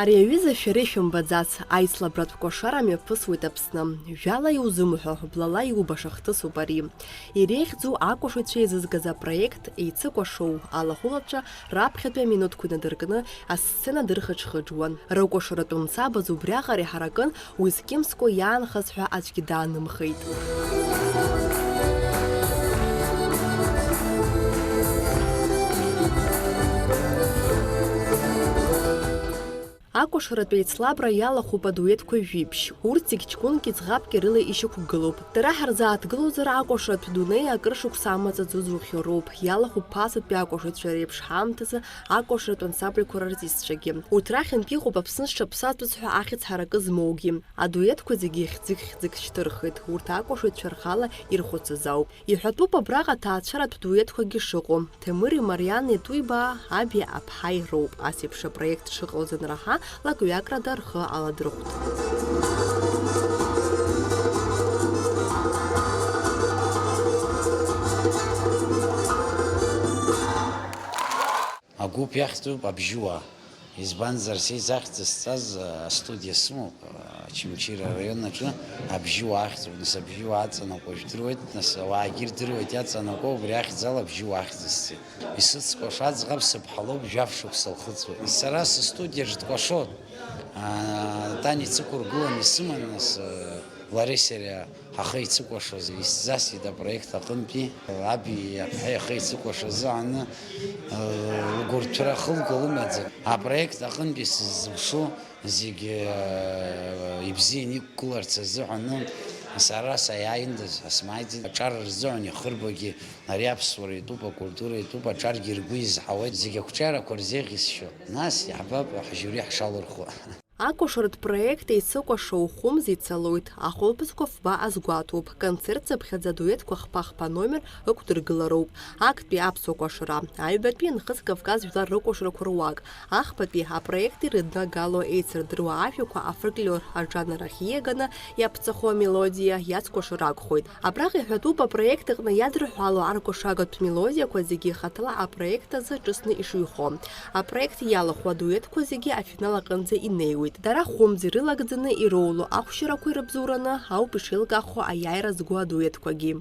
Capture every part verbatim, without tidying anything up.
Ари аҩыза шәара ишәымбаӡац, аицлабратә кәашара мҩаԥысуеит Аԥсны. Жәала иузымҳәо, блала иубаша хҭысуп ари. Иреиӷьӡоу акәашаҩцәа еизызгаз апроект еицыкәашоу алахәылацәа раԥхьатәи аминуҭқәа инадыркны асцена дырхыџхыџуан. Рыкәашаратә мцабз убриаҟара иҳаракын, уи зкьымскәа иаанхаз ҳәа аӡәгьы даанымхеит. Акәашаратә еицлабра иалахәуп адуетқәа жәиԥшь. Урҭ зегь ҷкәынки ӡӷабки рыла ишьақәгылоуп. Дара ҳарзааҭгылозар, акәашаратә дунеи акыр шықәса амаҵ аӡәы зухьоу роуп. Иалахәуп ԥасатәи акәашаҩцәа реиԥш ҳаамҭазы акәашаратә ансамбльқәа рартистцәагьы. Урҭ рахьынтә иҟоуп Аԥсны зҽаԥсазтәыз ҳәа ахьӡ ҳаракы змоугьы. Адуетқәа зегьы хьӡык-хьӡык шьҭырхит. Урҭ акәашаҩцәа рхала ирхәыцыз ауп. Иҳәатәуп абраҟа аҭаацәаратә дуетқәагьы шыҟоу. Ҭемыри Марианеи Туибаа аби аԥҳаи роуп. Ас еиԥш апроект шыҟалаз анраҳа, лакҩакрада рхы аладырхәт. Агәыԥ иахьӡуп Абжьыуаа. Избанзар, са изахьӡ зҵаз, а, астудиа сымоуп, а, Очамчыра араион аҿы Абжьыуаа ахьӡуп, нас Абжьыуаа аҵанакуа жәдыруеит, нас ауаагьы ирдыруеит, иаҵанакуа убри ахьӡала Абжьыуаа ахьӡысҵеит. Исыцкәашо аӡӷаб сыԥҳа лоуп, жәаф шықәса лхыҵуеит. Сара сыстудиаҿ дкәашоит. А, Тани ицықәыргыланы исыман, нас, а, лареи сареи Ҳахы еицыкәашоз исзасит апроект аҟынтәи, аби аԥҳаи ахы еицыкәашо азыҳәан, э, лгәырҭәра хылга лымаӡам. Апроект аҟынтәи сыззыԥшу зегьы, э, ибзианы иқәгыларц азыҳәан, сара саиааиндаз, ҳасмааиӡеит. Аҿар рзыҳәан ихырбогьы ари аԥсуара итәуп, акультура итәуп, аҿаргьы ргәы изҳауеит, зегь ақәҿиарақәа рзеиӷьысшьо. Нас иаҳбап ҳжиури ҳшалырхуа. Акәашаратә проект еицыкәашо хәымз ицалоит, ахәылԥазқәа фба азгәаҭоуп, концерт цыԥхьаӡа адуетқәа хԥа-хԥа номер ықәдыргылароуп. Актәи аԥсуа кәашара, аҩбатәи Нхыҵ Кавказ жәлар рыкәашарақәа руак, ахԥатәи апроект ирыднагало еицырдыруа ажәақәа афольклор ажанр ахь ииаганы иаԥҵахо амелодиа иацкәашо ракәхоит. Абраҟа иҳәатәуп апроект аҟны иадырҳәало аркәашагатә мелодиақәа зегьы хаҭала апроект азы ҿыцны ишыҩхо. Апроект иалахәу адуетқәа зегьы афинал аҟынӡа инеиуеит. Дара хәымз ирылагӡаны ироуло ахәшьарақәа ирыбзоураны ауп ишеилкаахо аиааира зго адуетқәагьы.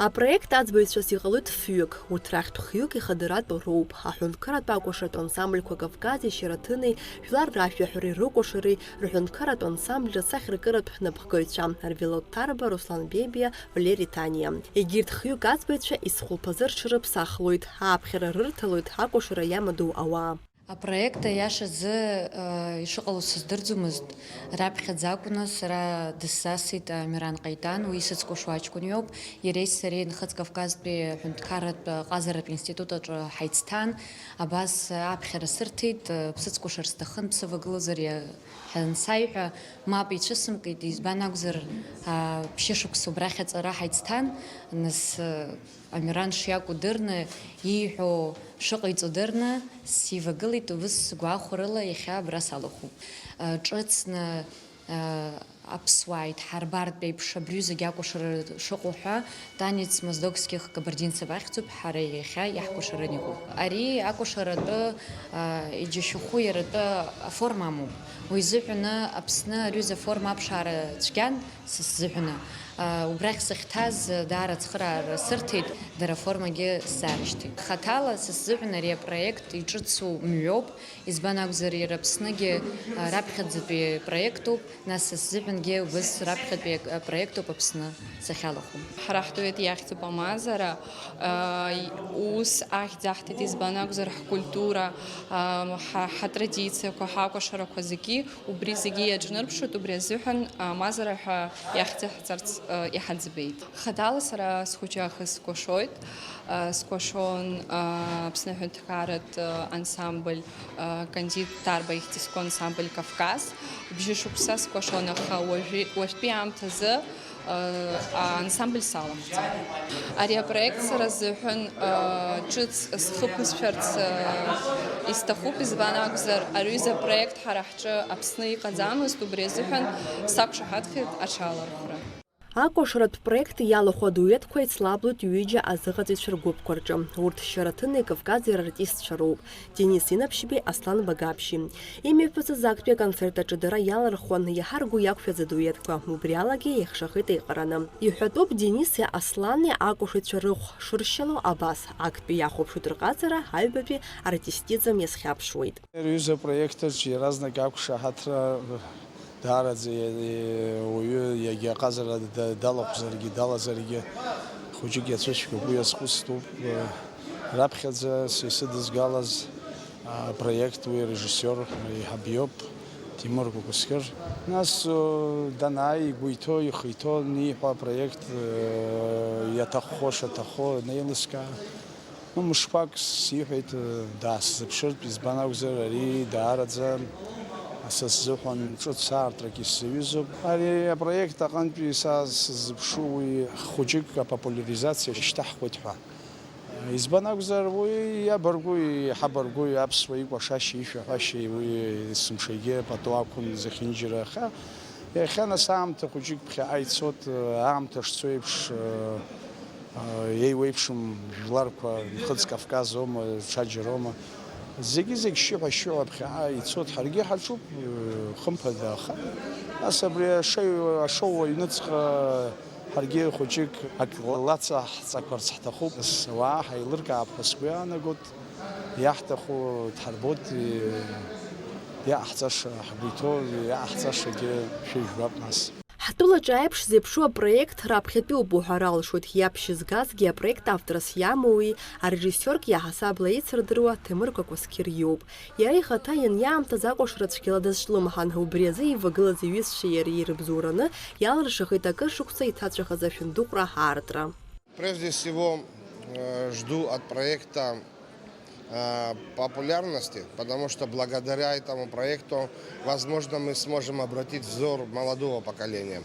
Апроект аӡбаҩцәас иҟалоит фҩык, урҭ рахьтә хҩык ихадаратәу роуп, аҳәынҭқарратә акәашаратә ансамбльқәа Кавкази Шьараҭыни, Жәлар рашәаҳәареи рыкәашареи рҳәынҭқарратә ансамбль рсахьаркыратә напхгаҩцәа Арвелод Ҭарба, Руслан Бебиа, Валери Ҭаниа. Егьырҭ хҩык аӡбаҩцәа исхәылԥазы рҽырыԥсахлоит, ааԥхьара рырҭалоит акәашара иамадоу ауаа. Апроект, аиашазы, э, ишыҟало сыздырӡомызт. Раԥхьаӡа акәны сара дысзасит Амиран Ҟаитан, уи исыцкәашо аҷкәын иоуп. Иареи сареи Нхыҵ Кавказтәи аҳәынҭқарратә ҟазаратә институт аҿы ҳаицҭан. Абас аԥхьара сырҭеит, э, бсыцкәашар сҭахын, бсывагылозар иа-, ҳәа ансаиҳәа, мап ицәысымкит, избан акәзар, а, ԥшьышықәса убрахь аҵара ҳаицҭан, нас, э, Амиран шиакәу дырны, ииҳәо шыҟаиҵо дырны, сивагылеит, убыс сгәахәарыла иахьа абра салахәуп. Э, ҿыцны, э, аԥсуаа идҳарбартә еиԥш абри аҩызагьы акәашара шыҟоу ҳәа, Танец Моздокских кабардинцев ахьӡуп, ҳара иахьа иаҳкәашаран иҟоуп. Ари акәашара атәы, а, иџьашьахәы иара атәы аформа амоуп. Уи изыҳәаны Аԥсны ари аҩыза аформа аԥшаара цәгьан са сзыҳәаны. А, убрахь сахьҭаз даара ацхыраара сырҭеит, дара аформагьы сзаарышьҭит. Хаҭала са сзыҳәан ари апроект иҿыцу мҩоуп, избан акәзар, иара Аԥсныгьы, а, раԥхьаӡатәи проектуп. Нас сзыҳәангьы убыс раԥхьатәи ак-, апроектуп Аԥсны сахьалахәу. Ҳара ҳдует иахьӡуп Амазара, аа, ус ахьӡ аҳҭеит, избан акәзар, ҳкультура, аа, ҳа-, ҳатрадициақәа, ҳакәашарақәа зегьы, убри зегьы иаҿнырԥшуеит, убри азыҳәан Амазара ҳәа иахьӡ аҳҵарц, аа, иҳаӡбеит. Хаҭала сара схәыҷы ахы скәашоит, аа, скәашон, аа, Аԥсны аҳәынҭқарратә, аа, ансамбль, Кандид Ҭарба ихьӡ зқәу ансамбль Кавказ. Бжьышықәса скәашон, аха уажәи-, уажәтәи аамҭазы, Аансамбль салахәӡам. Ари апроект сара сзыҳәан, ыы, ҿыц схы ԥысшәарц, ыы, исҭахуп, избан акәзар, ари ҩыза апроект ҳара ҳҿы Аԥсны иҟаӡамызт, убри азыҳәан сақәшаҳаҭхеит аҽалархәра. Акәашаратә проект иалахәу адуетқәа ицлаблоит ҩыџьа азыҟаҵаҩцәа ргәыԥқәа рҿы. Урҭ Шьараҭыни Кавкази рартистцәа роуп. Денис Инаԥшьбеи Аслан Багаԥшьи. Имҩаԥысыз актәи аконцерт аҿы дара иалархуан иаҳа ргәы иақәшәаз адуетқәа, убри алагьы еихшахеит еиҟараны. Иҳәатәуп, Денис Аслани акәашаҩцәа рыхә шыршьало абас, актәи иахәаԥшуеит рҟазара, аҩбатәи артистизм иазхьаԥшуеит. Рҩыза апроектаҿ иаразнак ақәшаҳаҭра даараӡа иа-, иа-, уаҩы иагьа аҟазара да-, далахәзаргьы, далазаргьы, хәыҷык иацәышәкуп, уи азхәыцтәуп. Раԥхьаӡа са исыдызгалаз апроект уи арежиссиор еиҳаб иоуп, Тимур Кәакәасқьыр. Нас, э, данааи, игәы иҭоу, ихы иҭоу аниҳәа, апроект, э, иаҭаххо, шаҭаххо анеилыскаа, ну, мышқәак сиҳәеит, э, даасзыԥшыртә, избан акәзар, ари даараӡа са сзыҳәан ҿыц аартрак исзаҩызоуп. Ари апроект аҟынтәи са сзыԥшу уи хәыҷык апопуляризациа шьҭаҳхуеит ҳәа. Избан акәзар, уи иабаргәи, иҳабаргәи аԥсуа икәашашьеи ишәаҳәашьеи уи есымшагьы пату ақәын зехьынџьара. Аха иахьа нас аамҭа хәыҷык ԥхьаҟа ицоит, аамҭа шцо еиԥш, еиуеиԥшым жәларқәа, Нхыҵ Кавказ аума, ҽаџьара аума, зегьы-зегь шьыҳәа-шьыҳәа ԥхьаҟа ицоит. Ҳаргьы ҳаҿуп, хымԥада, аха нас абри ашеи-, ашоу аҩныҵҟа Ҳаргьы хәыҷык ак лацаҳҵақәарц ҳҭахуп, нас ауаа ҳаилыркаап ҳәа сгәы иаанагоит, иаҳҭаху дҳарбоит, иҟаҳҵаша ҳгәы иҭоу, иҟаҳҵашагьы шәыжәбап нас. Ҳтәылаҿы аиԥш зеиԥшу апроект раԥхьатәиуп уҳәар алшоит, иаԥшьызгазгьы апроект авторс иамоуи, арежиссиоргьы иаҳасабала еицырдыруа Ҭемыр Кәакәасқьыр иоуп. Иара ихаҭа ианиаамҭаз акәашара цәгьала дазҿлымҳан, убри азы ивагылаз иҩызцәеи иареи ирыбзоураны иалыршахеит акыр шықәса иҭаҵәахыз ашәындыҟәра аартра. Прежде всего, э, жду от проекта, э, популярности, потому что благодаря этому проекту, возможно, мы сможем обратить взор молодого поколения.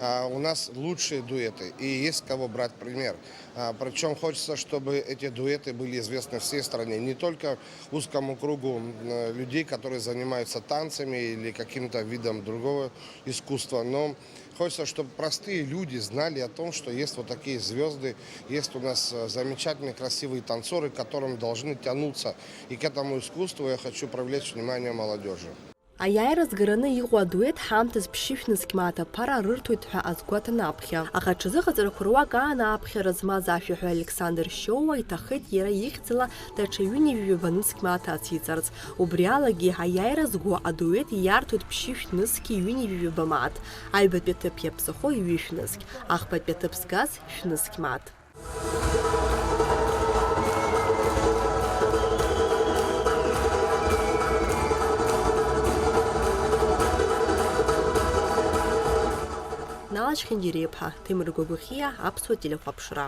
А, у нас лучшие дуэты, и есть с кого брать пример. А, причём хочется, чтобы эти дуэты были известны всей стране, не только узкому кругу, м, э, людей, которые занимаются танцами или каким-то видом другого искусства, но хочется, чтобы простые люди знали о том, что есть вот такие звёзды, есть у нас, э, замечательные, красивые танцоры, к которым должны тянуться. И к этому искусству я хочу привлечь внимание молодёжи. Аиааира згараны иҟоу адуеҭ ҳаамҭазы ԥшьышә нызқь мааҭ аԥара рырҭоит ҳәа азгәаҭан аԥхьа. Аха аҽазыҟаҵарақәа руак аан аԥхьара змаз ашәаҳәаҩ Александр Шьоуа иҭахеит иара ихьӡала даҽа ҩынҩажәи ҩба нызқь мааҭ ациҵарц. Убри алагьы аиааира зго адуеҭ ииарҭоит ԥшьышә нызқьи ҩынҩажәи ҩба мааҭ, аҩбатәи аҭыԥ иаԥсахо ҩышә нызқь, ахԥатәи аҭыԥ згаз шә нызқь мааҭ. Налашь Хьынџьариаԥҳа, Ҭемыр Гәагәахьиа, Аԥсуа телехәаԥшра.